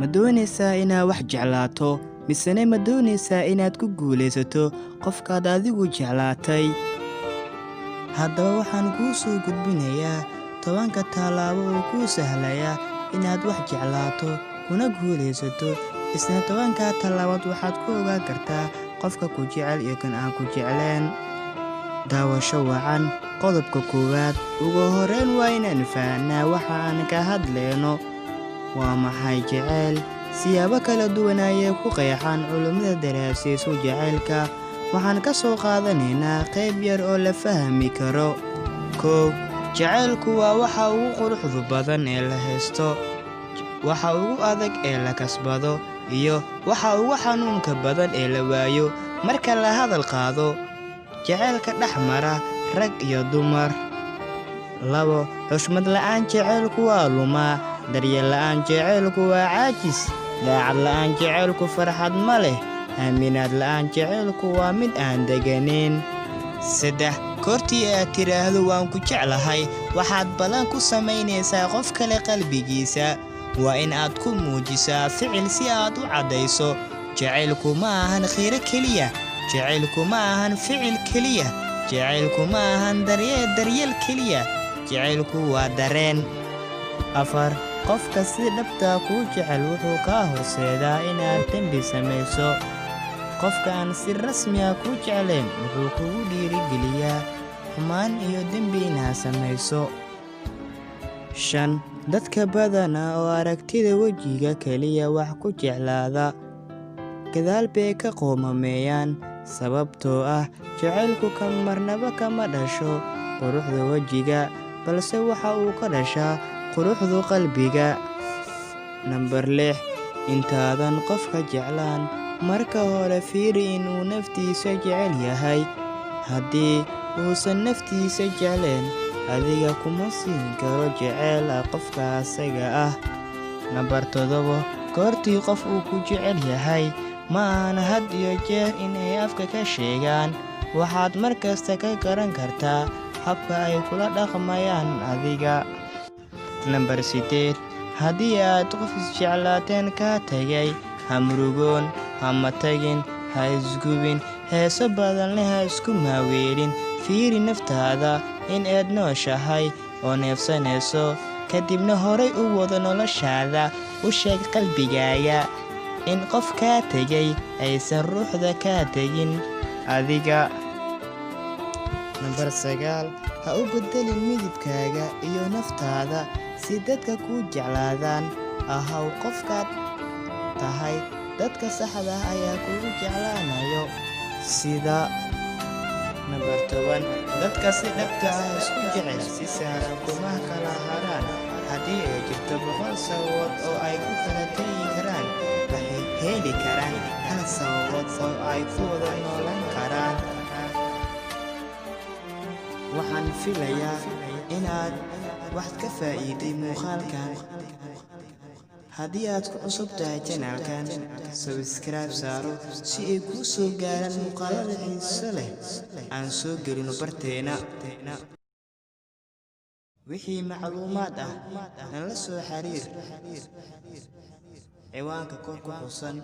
Ma doonaysaa inaad wax jeclaato, misena ma doonaysaa inaad ku guulaysato qofkaad adigu jeclaatay? Haddaba waxaan kuu soo gudbinayaa 10-ka tallaabo oo kuu sahlaya inaad wax jeclaato kuna guulaysato. Isla 10-kaa tallaabood waxaad ku ogaan kartaa qofka ku jecel iyo kan aan ku jecleen. Daawasho wacan. Qodobka koowaad: ugu horreyn waa inaan fahanaa waxa aan ka hadlayno. Waa maxay jeceyl? Siyaabo kala duwan ayay ku qeexaan culimmada daraasayso jacaylka. Waxaan ka soo qaadanaynaa qayb yar oo la fahmi karo. 1. Jacaylku waa waxa ugu quruxda badan ee la haysto, waxa ugu adag ee la kasbado, iyo waxa ugu xanuunka badan ee la waayo marka la hadal qaado jacaylka dhex mara rag iyo dumar. 2. Xushmad la'aan jacaylku waa lumaa, daryeel la'aan jacaylku waa caajis, daacad la'aan jacaylku farxad ma leh, aaminaad la'aan jacaylku waa mid aan degganayn. 3. Goortii aad tiraahdo "waan ku jeclahay", waxaad ballan ku samaynaysaa qof kale qalbigiisa. Waa in aad ku muujisaa ficil si aad u caddayso. Jacaylku ma ahan qiiro keliya, jacaylku ma ahan ficil keliya, jacaylku ma ahan daryeel keliya. Jacaylku waa dareen. 4. Qofka si dhabta kuu jecel wuxuu kaa horseedaa inaad dembi samayso. Qofka aan si rasmi ah kuu jeclayn wuxuu kugu dhiirigeliyaa xumaan iyo dembi inaad samayso. 5. Dadka badanaa oo aragtida wejiga kaliya wax ku jeclaada, gadaal bay ka qoomameeyaan, sababtoo ah jacaylku marnaba kama dhasho quruxda wejiga, balse waxa uu ka dhashaa quruxda qalbiga. Nambar 6. Intaadan qofka jeclaan, marka hore fiiri in uu naftiisa jecel yahay. Haddii uusan naftiisa jeclayn, adiga kuma siin karo jacayl ah qofka asaga ah. Nambar 7. Goortii qof uu ku jecel yahay, ma ahan had iyo jeer in ay afka ka sheegaan. Waxaad mar kasta ka garan kartaa habka ay kula dhaqmayaan adiga. Nambar 8. Haddii aad qof isjeclaateen kaa tagay, ha murugoon, ha matagin, ha isgubin, heeso badan leh ha isku maaweelin. Fiiri naftaada in aad nooshahay oo neefsanayso, kadibna horay u wado noloshaada. U sheeg qalbigaaga in qof kaa tegay aysan ruuxda kaa tegin adiga. Nambar 9. Ha u beddelin midabkaaga iyo naftaada si dadka kuu jeclaadaan. Ahow qofkaad tahay, dadka saxda ah ayaa kugu jeclaanayo. Sida nambar 10. Dadka si dhabta ah isku jecel si sahlan kuma kala haraan. Haddii ay jirto 100 sababood oo ay ku kala tagi karaan, waxay heli karaan hal sababood oo ay ku wada noolaan karaan. Waxaan filayaa inaad wax ka faa'iiday muuqaalkan. Haddii aad ku cusub tahay channelkan, subscribe saaro si ay kuu soo gaaraan muuqaalada xiiso leh aan soo gelino barteena. Wixii macluumaad ah, nala soo xiriir ciwaanka kor ku xusan.